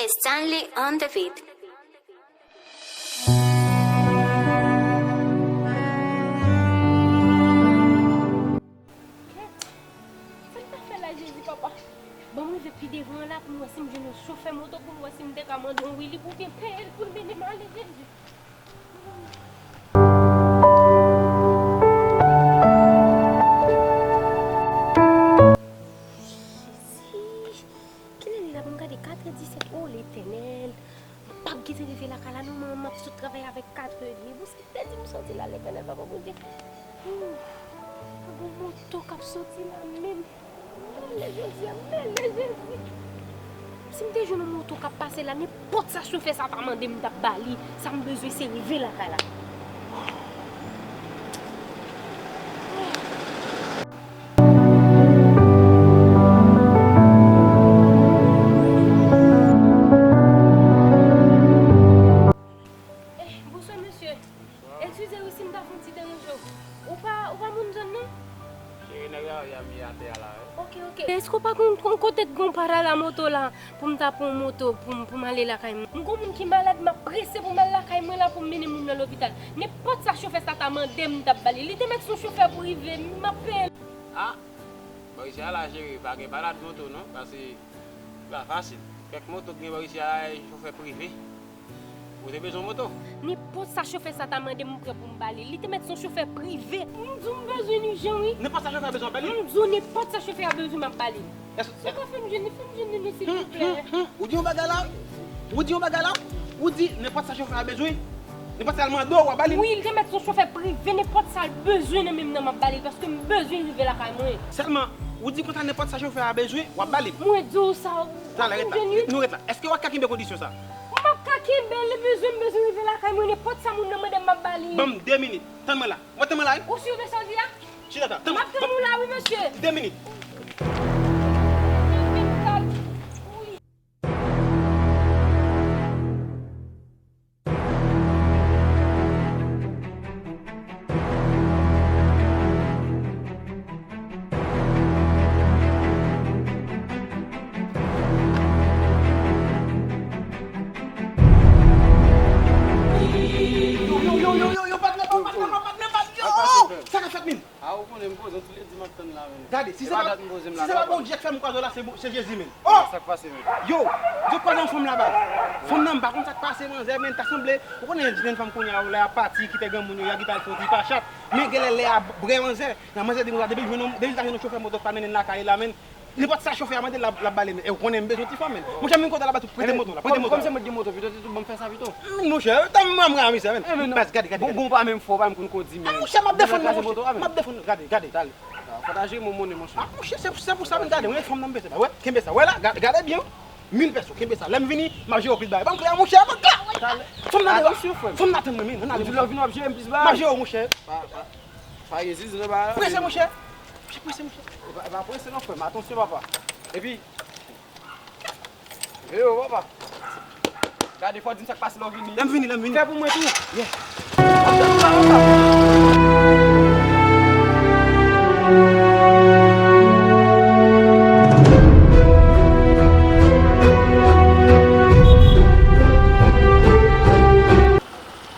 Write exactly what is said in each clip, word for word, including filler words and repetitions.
Stanley on the beat. Sa m ta fè la, Jezi, papa? Ban m rive pi devan an la pou m wè si m jwenn yon chofè moto, pou m wè si m te ka mande yon Willy pou byen peye l pou l mennen m ale, Jezi. Jezi! Kilè li la pou m gade? Katrè disèt. O Letènèl! M p ap gentan rive lakay la non, manman, m ap sot travay avèk katrè edmi. Bon, se lè di m soti la, Letènèl, papa Bondye. Hmm. Pa gon moto k ap soti la menm. Mèle Jezi a, mèle Jezi. Si m te jwenn yon moto k ap pase la, nenpòt sa chofè sa ta mande m, m t ap ba li. Sa m bezwen se rive lakay la. Eh, bonswa, mesye. Eskize wi si m ta fè yon ti deranje w. Ou pa, ou pa moun zòn nan? Cheri, nèg la, ya mi atè a la, wi. Ok, ok. Èske w pa konn, konn kote k gon para la moto la pou m ta pran yon moto pou m, pou m ale lakay mwen? M gon moun ki malad, m ap prese pou m al lakay mwen la pou m mennen moun nan lopital. Nenpòt sa chofè sa ta mande m, m t ap ba li. Li te mèt se yon chofè prive, m ap peye l. Ah, bò isi a la, cheri, pa gen para de moto non, paske li pa fasil. Kèk moto k gen bò isi a la, e chofè prive. Ou te bezwen moto? Nenpòt sa chofè sa ta mande m, m prè pou m ba li. Li te mèt se yon chofè prive. M di w m bezwen l ijan, wi. Nenpòt sa chofè a bezwen, w ap ba li? M di w nenpòt sa chofè a bezwen, m ap ba li. Èske... Si w ka fè m jwenn li, fè m jwenn li non, silvouplè. Hum, hum, hum. Ou di yon bagay la? Ou di yon bagay la? Ou di nenpòt sa chofè a bezwen? Nenpòt sa l mande w, w ap ba li? Wi, li te mèt se yon chofè prive, nenpòt sa l bezwen nan men m nan, m ap ba li l, paske m bezwen rive lakay mwen. Sèlman, ou di konsa nenpòt sa chofè a bezwen, w ap ba li l? Mwen di w sa, w ap fè m jwenn li? Talè, ret la. Nou ret la. Èske w ap ka kenbe kondisyon sa? M p ap ka kenbe l, li bezwen, m bezwen rive lakay mwen, nenpòt sa moun nan mande m, m ap ba li. Ban m de minit. Tann mwen la. Mwen tann mwen la, wi. Ou si w de sa w di a? Chita ta. Tann mwen. M ap tann ou la, wi, mesye. De minit. Yo, yo, yo, yo, yo, yo, patnè, patnè, patnè, patnè, patnè, yo! Sa k ap fèt, menm? A, ou konnen m poze, tout lè di m ap tann la, menm. Gade, si se pa, si se pa Bondye k fè m kwaze w la, se, se Jezi, menm. Oh! Sa k pase, menm? Yo, yo kwaze yon fanm la, baz. Fanm nan, m pa konn sa k pase, manzè, menm, ta sanble, ou konnen jèn fanm kounye a, lè y ap pati, kite granmoun yo, y a gentan al fè yon ti pachat. Men genlè lè a brè manzè, nan manzè di konsa, depi l jwenn yon, depi l ta jwenn yon chofè moto k pa mennen l lakay li la, menm, nenpòt sa chofè a mande l, l ap, l ap ba li, menm. E ou konnen m bezwen ti fanm, menm. Monchè, m vin kote w la, ba tou prete moto w la, prete moto w la. Kòm se mwen ki gen moto, pito, pito, ban m fè sa, pito. Monchè, tann mwen, mwen, menm, baz, gade, gade, gade. Bon, bon, pa menm fò, pa menm konn kondui, menm. Ah, monchè, m ap defann mwen, monchè. M ap defann, gade, gade. Talè. Fò ta jere mon monnen, monchè. Ah, monchè, se, se pou sa, men gade, mwen, fanm nan m bezwen, wè, kenbe sa, wè la, gade, gade byen, mil pèso, kenbe sa, lè m vini, m ap jere w plis bagay, ban m klè, monchè, ban m klè, wè. Talè. Fanm nan, atann, fanm nan, tann mwen, men, ann ale, monchè. Ou di lè w vini, w ap jere m plis bagay. M ap jere w, monchè. Pa, pa, pa gen zizi nan bagay la. Prese, monchè. Monchè, prese, monchè. E pa, e pa prese non, frè m, atansyon, papa. Epi, Yo, papa. Gade, fò w di m sa k pase lè w vini. Lè m vini, lè m vini. Fè pou mwen tou. Yeah.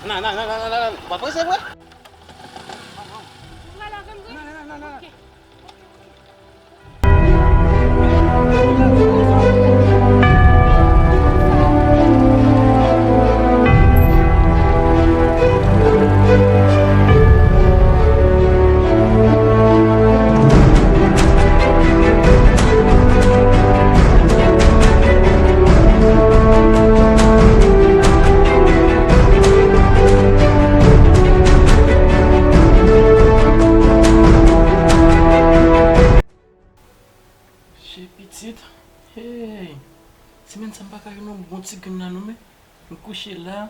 Nan, nan, nan, nan, nan, nan. Ou pa prese vre? Ou pral avè m vre? Nan, nan, nan, nan, nan. Ok. Che pitit, hey, semèn sa m pa ka jwenn yon bon ti grenn la non, men m kouche la,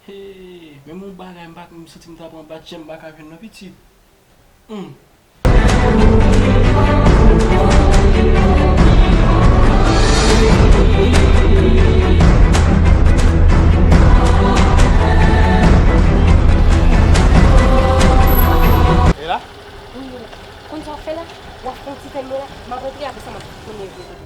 hey, menm yon bagay m pa, m santi m ta pran batjè, m pa ka jwenn non pitit. Hmm. E la? Wi, wi. Konn sa w ap fè la? W ap fè yon ti tann mwen la, m ap antre, apre sa m ap tounen vin.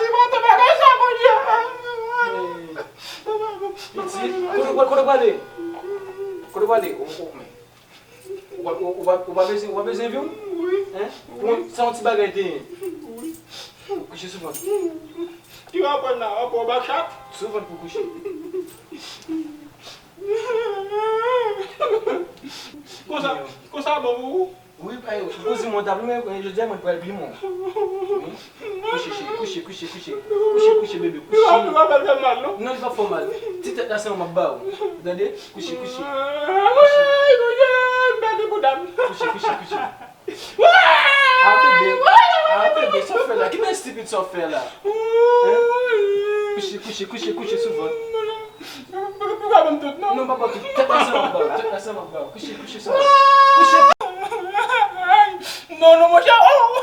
sipòte bagay sa, Bondye. Pitit, kote, kote, kote w prale? Kote w prale? Ou, ou, men. Ou, ou, ou pa, ou pa bezwen, ou pa bezwen vi w? Wi. Hein? Wi. Pou sa yon ti bagay te ye. Wi. Kouche sou vant. Ki w ap pran la? W ap pran bak chat? Sou vant pou kouche. Konsa, konsa bon pou ou? Wi, pa yo. Ou di mwen ta pli mwen, jodi a mwen pral pli mwen. Wi. Kouche, cheri, kouche, kouche, kouche. Kouche, kouche, bebe, kouche. Li pa, li pa fè mal, non? Non, li pa fè mal. Ti tèt la se yon m ap ba ou. Tande? Kouche, kouche. Ay, Bondye, m pèdi boudam. Kouche, kouche, kouche. Ah, bebe. Ah, bebe, sa w fè la? Ki bagay estipid sa w fè la? Hein? Kouche, kouche, kouche, kouche sou vant. Ou pa ban m tout, non? Non, papa, tout. Tèt la se m ap ba w. Tèt la se m ap ba w. Kouche, kouche sou vant. Kouche. Non, non, monchè. Oh!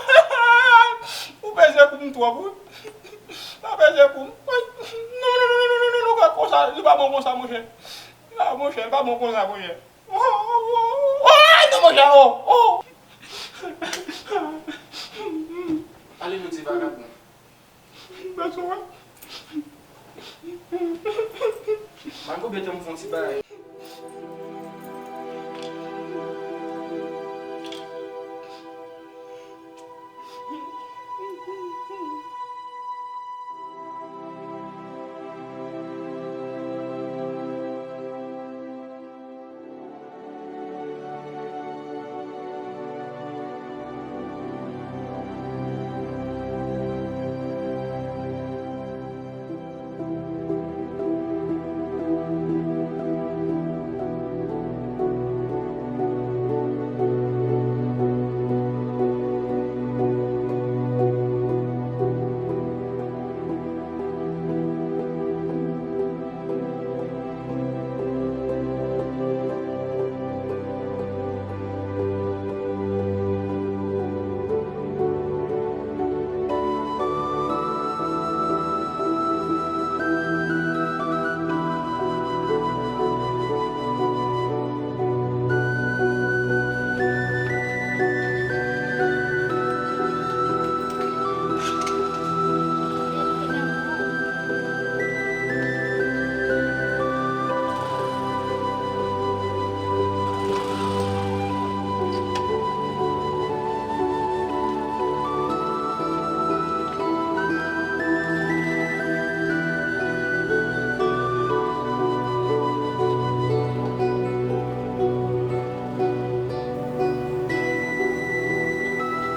Ou peze pou m twòp, wi. Pa peze pou m. Non, non, non, non, non, non, non, pa konsa. Li pa bon konsa, monchè. Ah, monchè, li pa bon konsa, monchè. Oh, oh, oh, oh, ay, non, monchè, oh, oh. Ale, nou ti vagabon. Bèl sou mwen. Mwen konbyen tan m fè yon ti bagay.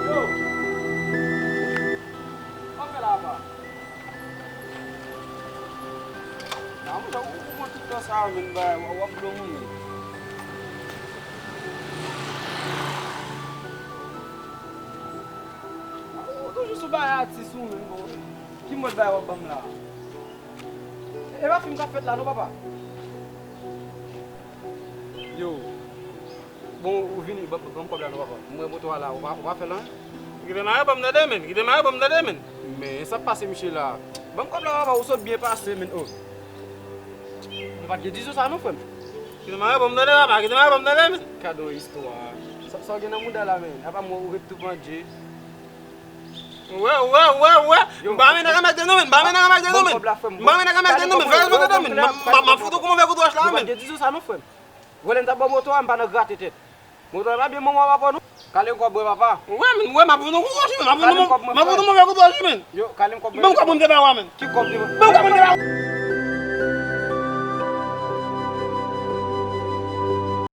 Yo! Sa w fè la, apa? A, monchè, ou, ou pran tout tan sa a, menm, bay, w, w ap blo moun, menm. Ou toujou sou bay atis ou, menm, bon. Ki mòd bay w ap ban m la? E pa fim k ap fèt la, non, papa? Yo. Bon, ou vini, ban, ban m kòb la non, papa. Mwen moto a la, ou pa, ou pa fè l anyen? Kite mare, ban m tande, menn. Kite mare, ban m tande, menn. Men, sa k pase, misye la? Ban m kòb la, papa, ou sot byen pase, menn. Oh. Nou pa t gen dizo sa non, frè m. Kite mare, ban m tande, papa. Kite mare, ban m tande, menn. Gad yon istwa. Sa, sa w gen nan mouda la, menn? Apa mwen, ou ret tou pandje. Wè, wè, wè, wè. M pa renmen nèg a mèt de non, menn. M pa renmen nèg a mèt de non, menn. M pa renmen nèg a mèt de non, menn. Fè respè tande, menn. M, m, m ap fout ou kou move kout wòch la, menn. Gen dizo sa non, frè m. Vòlè m t ap ba w moto a, m pa nan grate tèt. Moto a pa byen bon, m ap apò non. Kale yon kòb mwen, papa. Wè, menn, wè, m ap fout ou kou wòch, menn. M ap fout ou, m ap fout ou move kout wòch, menn. Yo, kale yon kòb mwen. Ban m kòb mwen m te ba w a, menn. Ki kòb li? Ban m kòb mwen m te ba w.